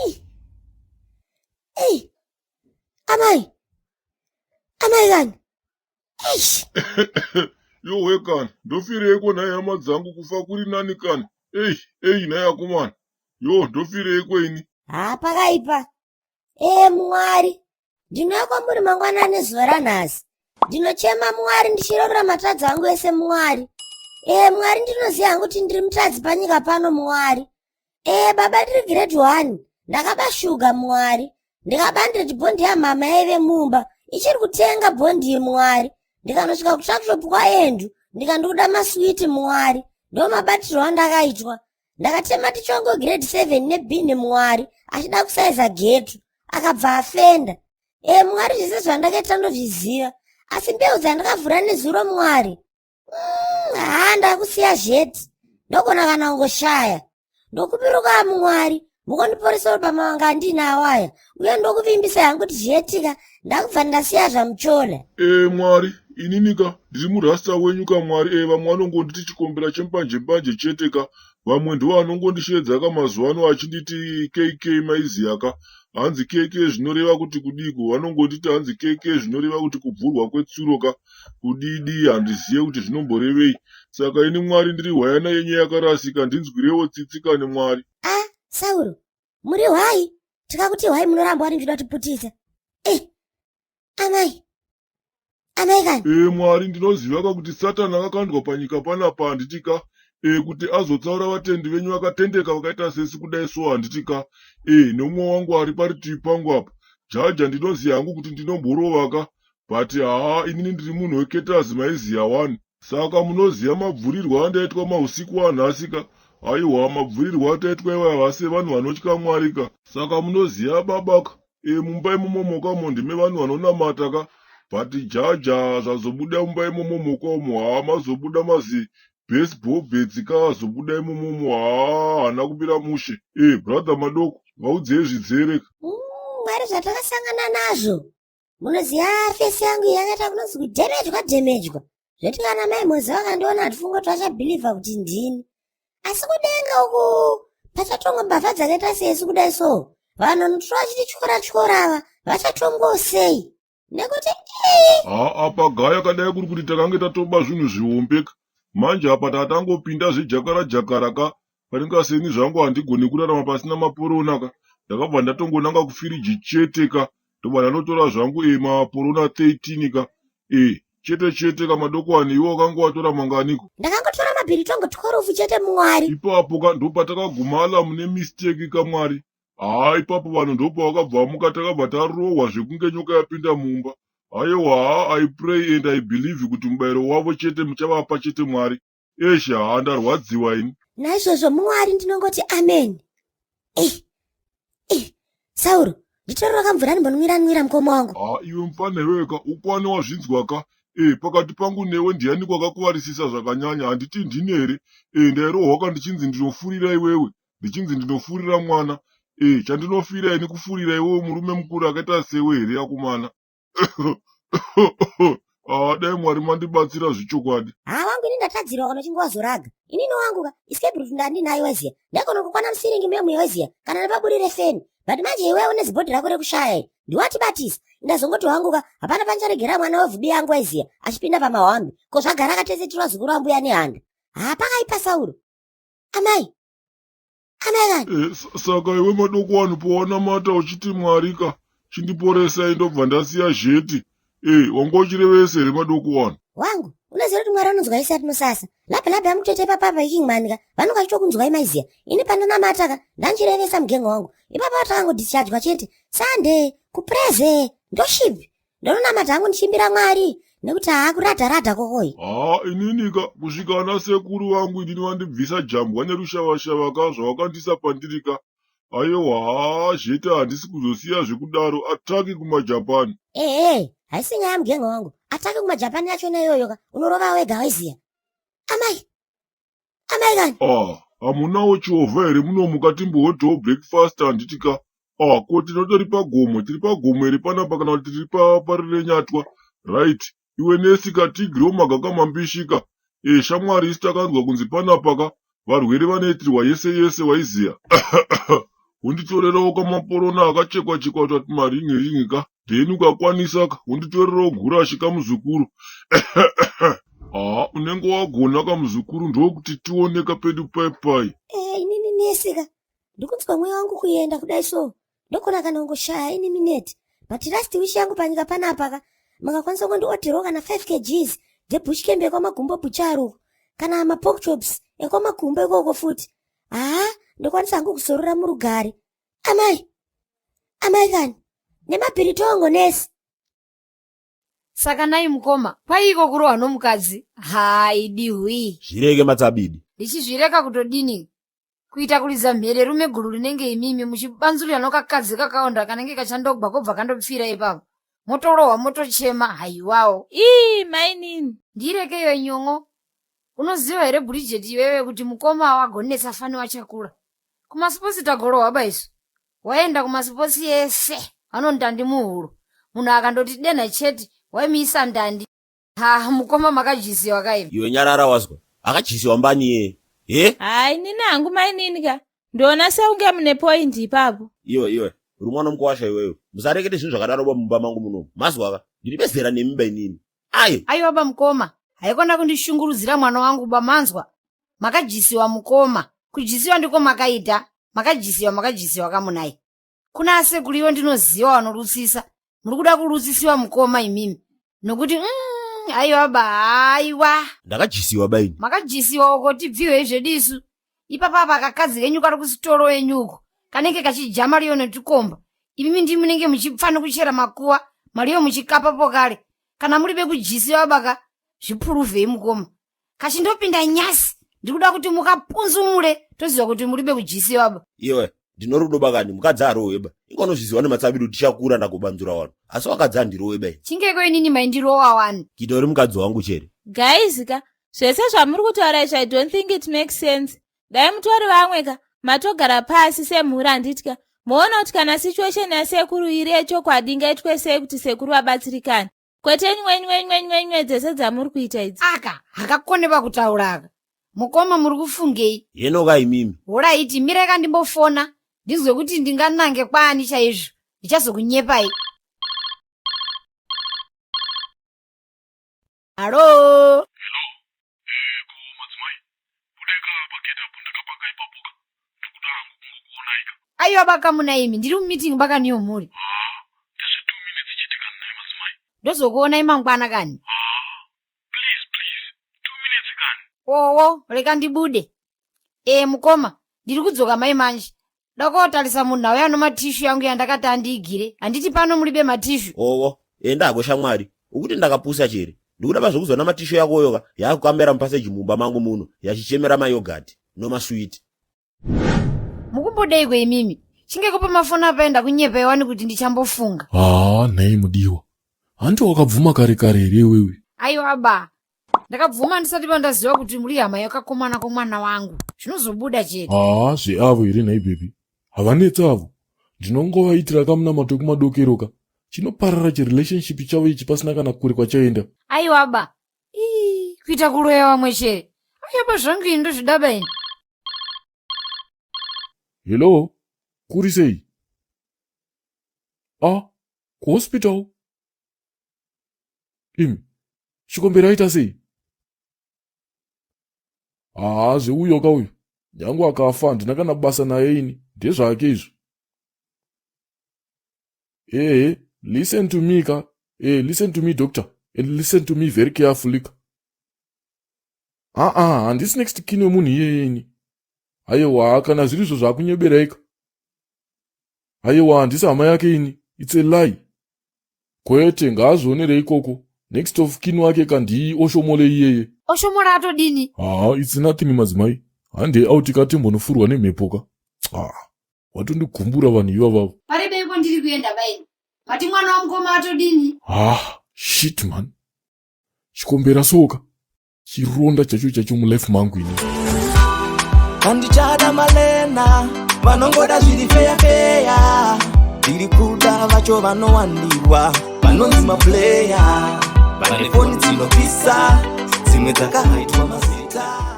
Ei. Ei. Amai. Amai kani. Eish. Yowe kani, ndofireiko nhai hama dzangu kufa kuri nani kani? Ei, ei nhai akomana. Yo, ndofireiko ini? Ha pakaipa. Ee Mwari, ndinouya kwamuri mangwanani zuva ranhasi. Ndinochema Mwari ndichirorora matadzi angu ese Mwari. Ee Mwari, ndinoziva hangu kuti ndiri mutadzi panyika pano Mwari. Ee baba, ndiri grade 1. Ndakaba shuga Mwari. Ndikaba ndiri bhondi yamama yaive mumba. Ichiri kutenga bhondi iyi Mwari. Ndikanosvika kutuckshop kwaEndu ndikandikuda maswiti Mwari. Ndo mabatirwo andakaitwa. Ndakatema tichongo grade 7 nebhini Mwari achida kusaiza getu akabva afenda. E Mwari zvese zvandakaita ndozviziva asi mbeu dzandakavhura nezuro Mwari haa ndakusiya zheti ndogona kana kungoshaya ndokubiruka Mwari mukondiporesawo pamawanga andinawo aya uye ndokuvimbisa hangu kuti zhetika ndakubva ndasiya zvamuchola. E Mwari inini ka ndiri murasta wenyu ka Mwari e vamwe vanongonditi chikombera chembanje mbanje chete ka vamwe ndivo vanongondisheedza ka mazuva ano achinditi KK maiziya ka hanzi KK zvinoreva kuti kudiko vanongonditi hanzi KK zvinoreva kuti kubvurwa kwetsuro ka kudidi handizive kuti zvinomborevei saka ini Mwari ndiri hwayana yenyu yakarasika ndinzwirewo tsitsi kani Mwari. Ah Sauro muri hwai tikakuti hwai munoramba wani muchida kutiputisa eh amai amai kani. E Mwari ndinoziva ka kuti Satani akakandwa panyika panapa handiti ka e kuti azotsaura vatendi venyu vakatendeka vakaita sesu kudai so handiti ka e neumwe wangu ari parutivi pangu apa jaja ndinoziva hangu kuti ndinomborova ka but haa inini ndiri munhu weketazi maiziya wani saka munoziva mabvurirwo andaitwa mausiku anhasi ka aiwa mabvurirwo ataitwa iwaya vase vanhu vanotya Mwari ka saka munoziva baba ka e mumba imomo kamo ndime vanhu vanonamata ka but jaja zvazobuda mumba imomo komo haa mazobuda mazi baseball bets ka azobuda imomomo haa haana kumira mushe e brother madoko vaudzei zvidzere ka Mwari zvatakasangana nazvo munoziva face yangu iyi yakaita kunonzi kudhemejwa dhemejwa zvoti kana mai Mozi vakandiona hatifunga kuti vachabhilivha kuti ndini asi kudenga uku pachatongwa mbavha dzakaita sesu kudai so vanhu vanotora vachiti tyora tyora ava vachatongwawo sei nekuti ii haa apa gaya kadai kuri kuti takange tatoba zvinhu zvihombe ka manje apa tatangopinda zvejakara jakara ka panenge seni zvangu handigoni kurarama pasina maporona ka ndakabva ndatongonanga kufiriji chete ka ndobva ndanotora zvangu e maporona 13 ka e chete chete ka madokwani iwe wakanga watora manganiko ndakangotora mabhiri tongo 12 chete Mwari. Ipapo ka ndopatakaguma alamu nemistake ka Mwari haa ipapo vanhu ndopavakabva vamuka takabva tarohwa zvekunge nyoka yapinda mumba aiwa haa I pray and I believe kuti mubayiro wavo chete muchavapa chete Mwari eshe haa ndarwadziwa ini. Naizvozvo Mwari ndinongoti amen. Eh, eh, Sauro nditorero kamvura ndimbonwira nwira mukoma wangu. Haa iwe mufana iwewe ka ukwane wazvinzwa ka e pakati pangu newe ndiani kwakakuvarisisa zvakanyanya handiti ndini here e ndairohwa ka ndichinzi ndinofurira iwewe ndichinzi ndinofurira mwana e chandinofira ini kufurira iwewe murume mukuru akaita sewe here akomana aa dai Mwari mandibatsira zvichokwadi. Haa wangu ini ndatadzirwa kana uchinge wazoraga inini wangu ka escape route ndandinayo weziya ndaigona kukwana musiringi memuya weziya kana nepaburi refeni but manje iwewe une zibhodhi rako rekushaya iri ndiwatibatisa ndazongoti wangu ka hapana pandicharegera mwana wevhubi yangu waiziya achipinda pamahwambi ko zvagara akatese tiri vazukuru vambuya nehanda haa pakaipa Sauro amai amai kani. E, saka iwe madoko wanhu pawanamata uchiti Mwari ka chindiporesai ndobva ndasiya zheti e wanga uchirevese here madoko wanu? Wangu unoziva kuti Mwari anonzwa isi atinosasa labha labha yamutoita ipapapa ikingmani ka vanonga vachitokunzwai maiziya ini pandonamata ka ndanchirevesa mugengo wangu ipapa takangodhischargwa chete Sunday kupreze ndoshipi ndononamata hangu ndichimbira Mwari nekuti haa kuradha radha kokoi. Haa inini ka kusvika ana sekuru vangu inini vandibvisa jambwa nerushavashava ka zvavakandisa pandiri ka aiwa haa zhete handisi kuzosiya zvekudaro ataki kumaJapani. Ehe haisi nyaya mugengo wangu ataki kumaJapani yachona iyoyo ka unorova wega waiziya amai amai kani. Ah hamunawo chiovha here munomuka timbohodhawo breakfast handiti ka ah ko tinotori pagomo tiri pagomo here panapa kana kuti tiri parirenyatwa right iwe nesi ka tigrewo magaka mambishi ka e shamwari isi takanzwa kunzi panapa ka varwere vanoitirwa yese yese waiziya Wonditorerawo kamaporona akachekwa chekwa tati maringi ringi ka. Then ukakwanisa ka wonditorerawo gurashi kamuzukuru. Haa unenge wagona kamuzukuru ndokuti tioneka pedu pai pai. Eh, inini nesi ka ndikunzwa mweya wangu kuenda kudai so ndogona kana kungoshaya ini minute but last wish yangu panyika panapa ka makakwanisa kundiodherawo kana 5 kgs dzebushkembe ekwamagumbo bucharo kana mapork chops ekwamagumbo ikoko futi haa ndokwanisa hangu kuzorora murugare amai amai kani nemabhiritongo nesi Saka nai mukoma, kwaiko kurohwa nomukadzi? Haidi hwii. Zvireke matsabidi. Ndichizvireka kutodini? Kuita kuridza mhere rume guru rinenge imimi muchibanzurira nokakadzi kakaonda kanenge kachandogwa kobva kandopfira ipapo. Motorohwa motochema haiwawo. Ii mainini. Ndireke iwe nyon'o. Unoziva here Bridget iwewe kuti mukoma wagonetsa fani wachakura? Kumasipotsi tagorohwa ba isu. Waenda kumasipotsi ese vanondandi muhuro. Munhu akandoti denha chete waimuisa ndandi. Ha mukoma makajisiwa kaimi. Iwe nyarara wazwa. Akajisiwa mbani iye. He? Hayi nini hangu mainini ka. Ndoona seunge mune point ipapo. Iwe iwe uri mwana mukuwasha iwewe. Musarekete zvinhu zvakadaro ba mumba mangu munomu. Mazwa ka? Ndiri bezera nemi ba inini. Aye. Aiwa ba mukoma, haikona kundishungurudzira mwana wangu ba manzwa. Makajisiwa mukoma. Kujisiwa ndiko makaita. Makajisiwa makajisiwa kamunai. Kuna asekuru ivo ndinoziva vanorutsisa. Muri kuda kurutsisiwa mukoma imimi. Nokuti aiwa ba aiwa. Ndakajisiwa ba ini. Makajisiwa uko tibviwe zvedu isu. Ipapa apa kakadzi kenyu kari kusitoro yenyu uko. Kanenge kachidya mariyo netukomba. Imimi ndimi munenge muchipfa nekuchera makuva. Mariyo muchikapa pokale. Kana muri bekujisiwa baka zvipuruvhei mukoma. Kachindopinda nyasi. Ndikuda kuti mukapunzumure toziva kuti muri bekujisiwa ba. Iwe ndinorudo bakani mukadzi arowe ba. Inga unozviziva nematsabidi kuti tichakura ndakubanzura wano. Asi wakadzi andirowe ba. Chingeko inini maindirowa wani. Kuita uri mukadzi wangu chere. Guys ka zvese zvamuri kutaura izvi I don't think it makes sense. Dai mutori vamwe ka matogara pasi semhuri handitya moona kuti kana situation yasekuru iri yechokwadi ingaitwe sei kuti sekuru vabatsirikane kwete nywe nywe nywe nywe nywe dzese dzamuri kuita idzi. Aka hakakone pakutaura aka. Mukoma muri kufungei? Henoka imimi. Horaiti mirai ka ndimbofona ndinzwe kuti ndinganange kwaani chaizvo. Ndichazokunyepai. Halo. Hello. Ko madzimai, budai ka pagate apo ndakapaka ipapo ka. Ndikuda hangu kungokuonai ka. Aiwa bakamuna imi, ndiri mumeeting bakaniyo mhuri. Haa, ndezve 2 minutes chete kani nhai madzimai. Ndozokuonai mangwana kani. Haa, please please, 2 minutes kani. Owo, reka ndibude. E mukoma, ndiri kudzoka mai manje. Dakotarisa munhu auya nomatishu yangu yandakati andiigire. Handiti pano muri bematishu. Owo, enda hako shamwari. Ukuti ndakapusa chere. Ndikuda pazvekuzona matishu yakoyo ka yakukamera mupaseji mumba mangu muno yachichemera mayogati nomaswiti. Mukumbodeiko imimi? Chingeko pamafoni apa enda kunyepa iwani kuti ndichambofunga. Haa nhai mudiwa. Hanti wakabvuma kare kare here iwewe? Aiwa ba. Ndakabvuma ndisati pandaziva kuti muri hama yakakomana komwana wangu. Zvinozobuda chete. Haa zveavo here nhai baby? Havanetsi avo. Ndinongovaitira kamunamato ekumadokero ka. Chinoparara chirelationship chavo ichi pasina kana kure kwachaenda. Aiwa ba. Ii, kuita kuroya vamwe chere. Aiwa ba zvangu ini ndozvidaba ini. Hello, kuri sei? Ah, kuhospital? Imi, chikombero aita sei? Haa, zveuyo ka uyu. Nyange akafa handina kana basa naye ini. Ndezvake izvo. Ehe, listen to me ka. Eh, listen to me doctor and listen to me very carefully ka. Aa, handisi next kin wemunhu iyeye ini. Aiwa, kana zviri izvo zvakunyeberai ka. Aiwa, handisi hama yake ini. It's a lie. Kwete, ngaazvionere ikoko. Next of kin wake ka ndii Oshomole iyeye. Oshomole atodini? Haa, it's nothing madzimai. Handei out ka timbonofurwa nemhepo ka. Ah, watondigumbura vanhu ivavavo. Paribeiko ndiri kuenda baini. Mati mwana wamukoma atodini? Ah, shit man. Chikombera soka. Chironda chacho chacho mulife mangu ini. Handichada malena vanongoda zviri feya feya. Ndiri kuda vacho vanowandirwa vanonzi maplayer. Vane foni dzinopisa dzimwe dzakaitwa mazita.